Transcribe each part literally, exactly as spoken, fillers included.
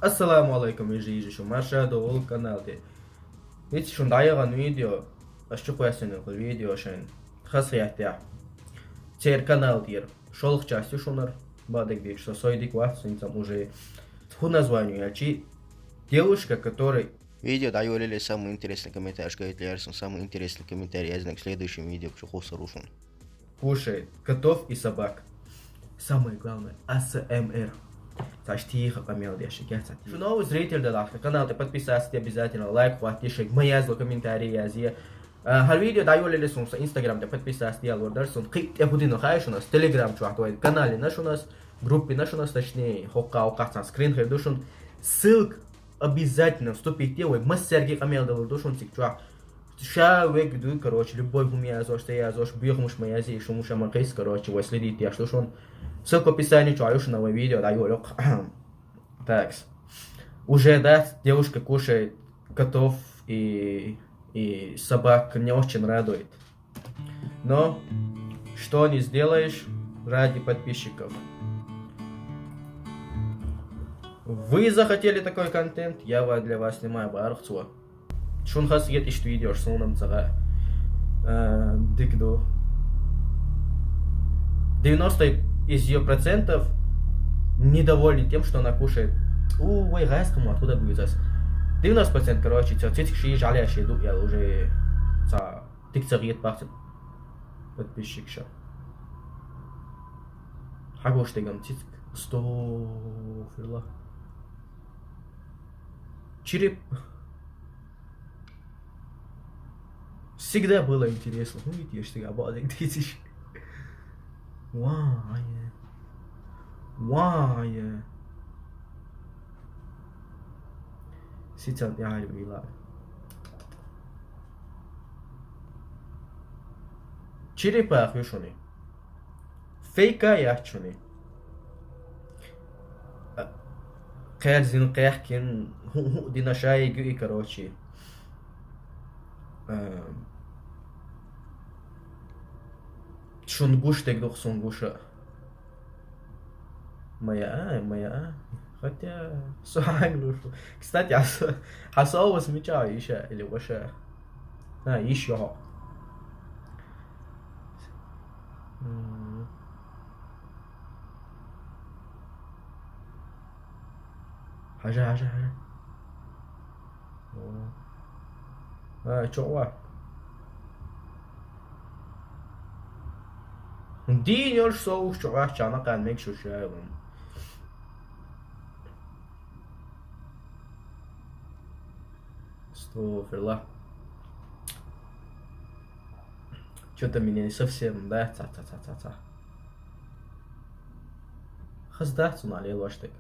Ассаламу алейкум, йижарий, йижарий, шу марша довла канал тӀа. Вици шун дӀаяхана видео, аш чу кхоьссина видео шайн хазахетта. Церан канал тӀера шолгӀа часть ю шунара, бакъдерг дийцича, со сой дика вац, синцам уже. Фу название яьлчи? Девушка, который... Видео дӀайолале самый интересный комментарий, шкайт лерсун самый интересный комментарий, я знаю, к следующему видео, чу хусар ушун. Кушает котов и собак. Самое главное, А С М Р. Цаш тиха къамел деш, кеца ти. Шу новый зритель да лахка, канал тӀа подписаться де обязательно, лайк хватит, шег, ма язло комментарий язъе. А, хӀара видео дӀайолале сун, со Instagram тӀа подписаться де ялор дар сун, кхы тӀе худино хай шунас, Telegram чу ахтвай канале на шунас, группе на шунас, точнее, хокка, хокка цан скрин хир ду шун. Ссылка обязательно вступить де, вай массерги къамел далур ду шун цик чу. Ша вег ду, короче, любой хӀума язош, те язош, бехамаш ма язи, шумуша ма кхес, короче, вай следить яш ду шун. Ссылка в описании чу ю шуна вай видео дӀайолале. Такс. Уже, да, девушка кушает котов и, и собак, не очень радует. Но что не сделаешь ради подписчиков. Вы захотели такой контент, я ва-, для вас снимаю, бархцо. Шун хас ет ишт видеош сунам цага. Э, дик ду. Девяносто из её процентов недовольны тем, что она кушает. У, вай, газ кому, откуда будет зас? Девяносто процентов, короче, ца цицик ши жаля ши ду, я уже ца дик ца гет бахтин. Подписчик ша. Хагош тегам цицик. Астагфируллах. Череп. Всегда было интересно. Ну, видишь, всегда было интересно. Вай. Вай. Сицан яри вила. Черепах вишуни. Фейка яхчуни. А, кхерзин, кхехкин, ху-, ху-, дина шайгу и, короче. Эм, шун гуш тег дух сун гуша. Моя, а, моя, а. Хотя, суанг лушу. Кстати, а со-, а соус мича иша или ваша? А, ишо. М. Хажа, хажа, хажа. О. А, чё ва? Дин ёлш соус чё ва, чана кан мег шуша вам. Астагфируллах. Чё-то меня не совсем, да? Ца, ца, ца, ца, ца. Хаздац уна лелоштек.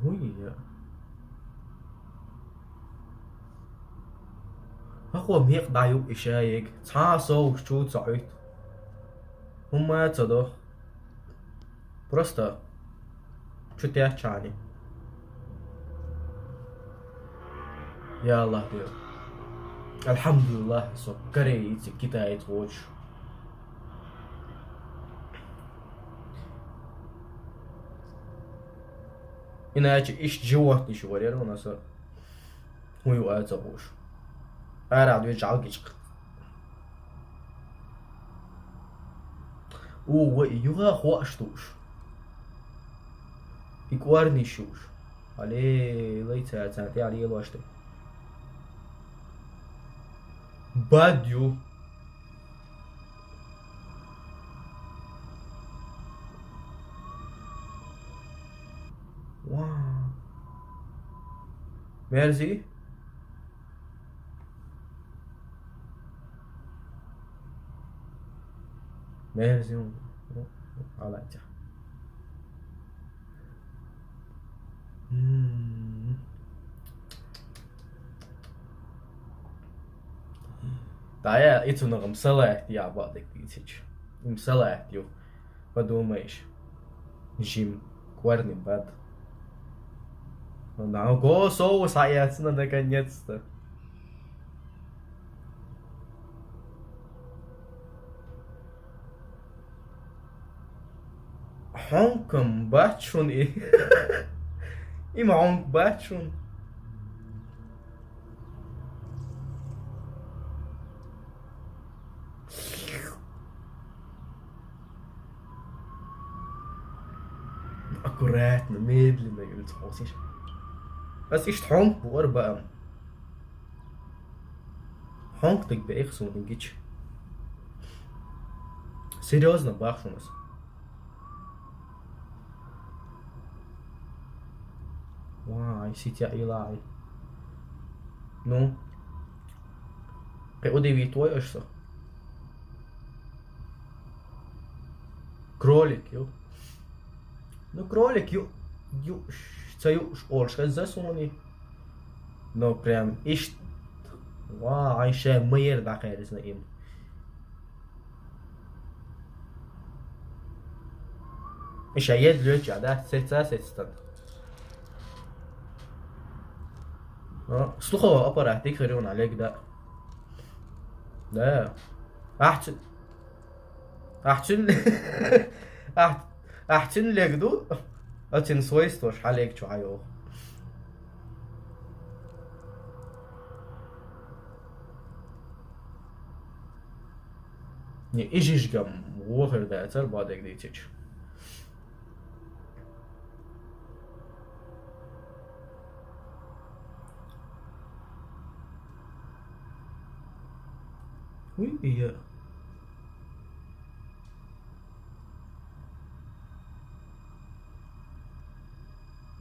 Уй, я. Ахо мекъ даю ишаек. Ца соус чу цаит. ХӀума ца дох. Просто чу тяхчани. Я Аллах, Дев. Альхамдулиллах, со кореец, китаец воч. Иначе ишт животный ещё варьер у нас. Уй, уй, ца буш. Ара, две жалгичка. У, вай, юга хуаш туш. И куарни шуш. Але, лей ца, ца, те але лошты. Бадю. Ва. Мерзи? Мерзи. Алайча. М. Да, я и цунагам салат, я бадык битич. Им салат ю. Подумаешь. Жим. Куарни бад. Ну да, го соус аяцна наконец-то. Хьонкам бац шуна и. Има хьонк бац шуна. Аккуратно, медленно юлц хосиш. Ас иштта хьонк буар баам. Хьонк даг бейх суна гич. Серьезно бахшунас. Вай, ситя илай. Ну. Кхе удивить вой ашса. Кролик, ю. Ну, кролик, ю. Ю, ца ю, олш хеза суни. Ну, прям ишт. Вай, ай ше майер да кайрис на им. Иша ед лёча, да? Сеца, сецтан. А, слуховой аппарат, ты хрен, Олег, да? Да. Ахцин. Ахцин. Ах, ахцин лег ду. Ацин свойство, ш Олег, чё, айо. Не, ижижгам, вохер да, цар бадег дитич. Уй, я.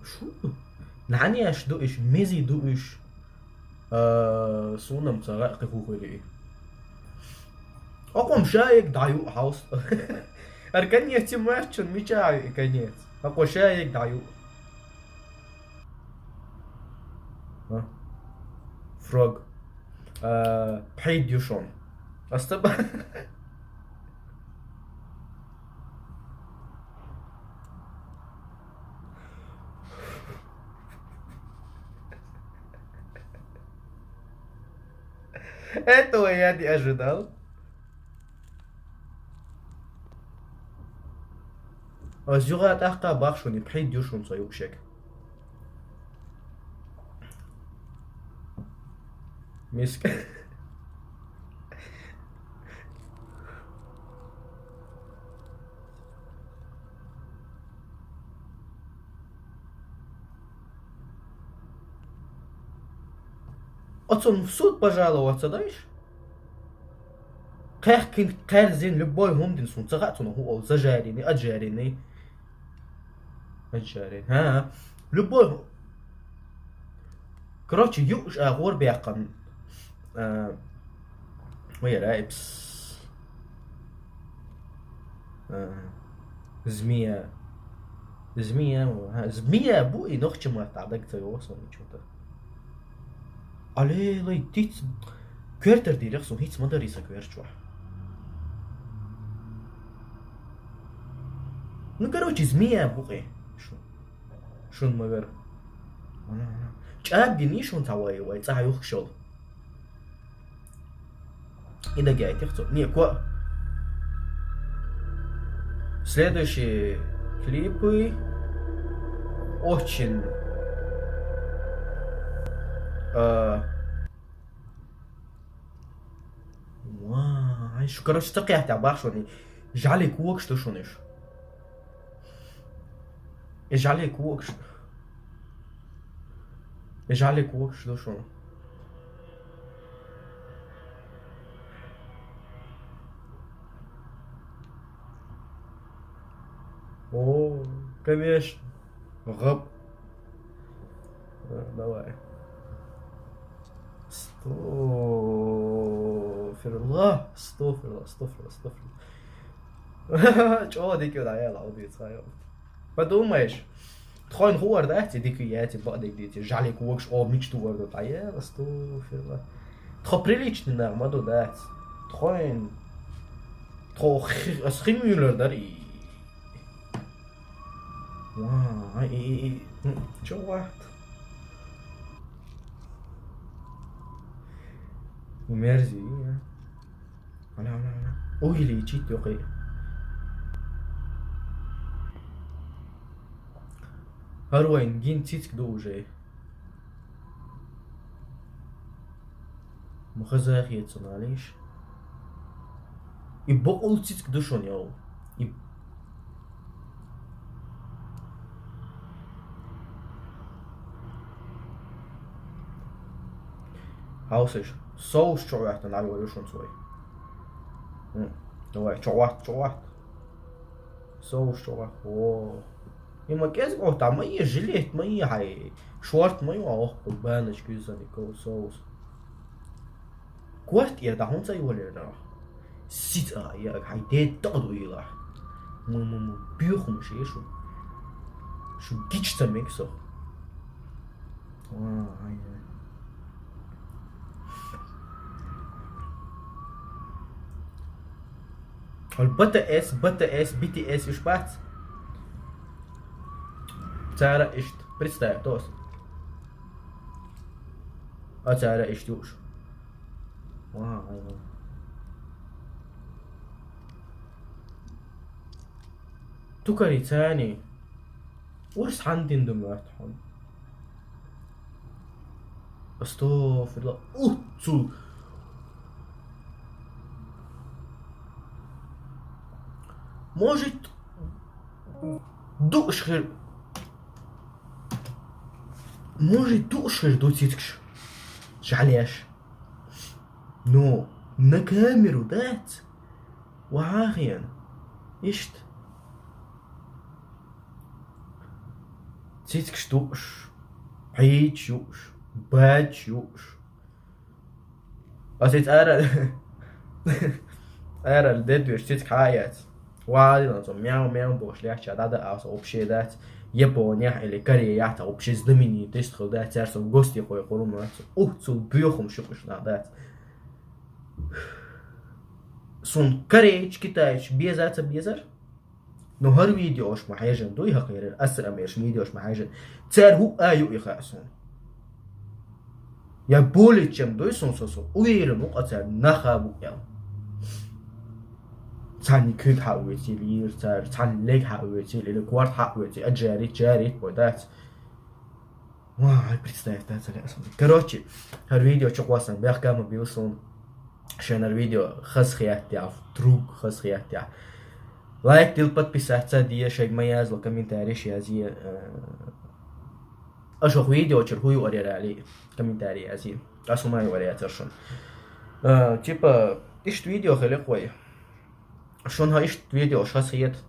Шу? Нани аш ду иш, мези ду иш. Э, сунам цагъа къихухури. Акъум шаик даю хаус. Аркан яти марчун мича конец. Акъу шаик даю. А? Фрог. Э, пхид юшон. Астаба. Этого я не ожидал. А зюга тахта бахшуни пхид юшун ца юкшек. Миск. Оцун в суд пожаловаться, даешь? Кхехкин, кхерзин, любой хумдин сун цагъа цуна ху ол зажаренный, аджаренный. Аджарен. Ха. Любой. Короче, юш а гор бяхан. А, вера эпс. А, змея. Змея, ха, змея бу и нохчима тадаг цаёсон чё-то. Алелай, тиц. Квертер дирек сун хиц мадариса кверчва. Ну, короче, змея бу и. Шу. Шун мавер. Ана, ана. Чаб гини шун тавай вай, ца юх шол. И да гяй тихцо. Не, ко. Следующие клипы очень, э, ва, ай, шу, короче, так я тебя бахшу, не. Жали куок, что шуниш. Жали куок, что. Жали куок, что шун. О, конечно. Гап. Э, давай. Стофирла, стофирла, стофирла, стофирла. Чё, дикий, да, я лаудиц, а, ё. Подумаешь, тхойн хуар да, ти дикий, я ти бадик дити, жалик вокш, о, мечту варду, а я, стофирла. Тхо приличный нагма ду да. Тхойн. Тхо хи-, асхи мюллер дар и. Ва, и, и, и. М, чё вахт? Мерзи, а? Ана, ана, ана. Ой, лечить, ёхи. ХӀара вайн гин цицка ду уже. Ма хаза хетац цунна, алиш. И бокъонца цицка ду шуна, йоу. И хьовсаш, соус чу гӀоьттина, Ӏайо ю шуна цой. М, давай, чу гӀотт, чу гӀотт. Соус чу гӀотт. О. И ма кӀезига гӀоттар, ма е жилет, ма е хьай. Шорт ма ю, а оху баночка юзани ков соус. Корт е да хӀунца йолера. Сица я хьай де тӀа ду ила. Му, му, му, бюхум ши шу. Шу гич ца мексо. А, ай, ай. Хьал Б Т С, Б Т С, Б Т С уж бац. Цара ишт. Представь, тос. А цара ишт юш. Ва, ай, ва. Тукари цани. Урс хьандин ду мёрт хьон. Астафирла. Уцу. Может, душ хир. Может, душ хир ду цицкаш. Жалеш. Но на камеру дац. Вахен. Ишт. Цицкаш душ. Хьич юш. Бач юш. Ас и цӀара, цӀара дедвеш цицк хьаяц. Валина цо мяу-мяу бош легча дада, а со вообще дац. Япония или Корея та вообще знаменитость хил дац, цар со гости хой хурум дац. Ух, цул бюхум шукуш на дац. Сун кореец, китаец, безаца безар. Но хӀара видеош ма хьежан дуй хьакхерар, аса амеш видеош ма хьежан. Цар хӀу а ю и хаъ сун. Я более чем дуй сун со со. Уверен, у къа цар наха бу ял. Цани куьг хьа уэцил, ир цар, цани лег хьа уэцил, или кварт хьа уэцил, а джарит, джарит, бой дац. Ва, ай, представь, да, царя асман. Короче, хӀара видео чу кхосан, бехкама бил сун. Шен хӀара видео хас хият я, друг хас хият я. Лайк дил, подписаться дие, шег ма язла, комментарий ши язие. Э, ашох видео чур хую ари рали, комментарий язие. Асу май вариация шун. Э, типа, ишт видео хеле кой. Шун ха ишт видео шас хият.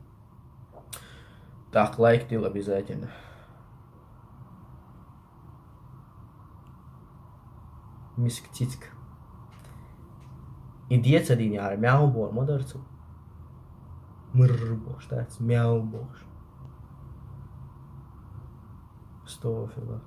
Так, лайк дил обязательно. Миск цицк. И деца дин яра мяу бор модарцу. Мыр бош, да, мяу бош. Стофила.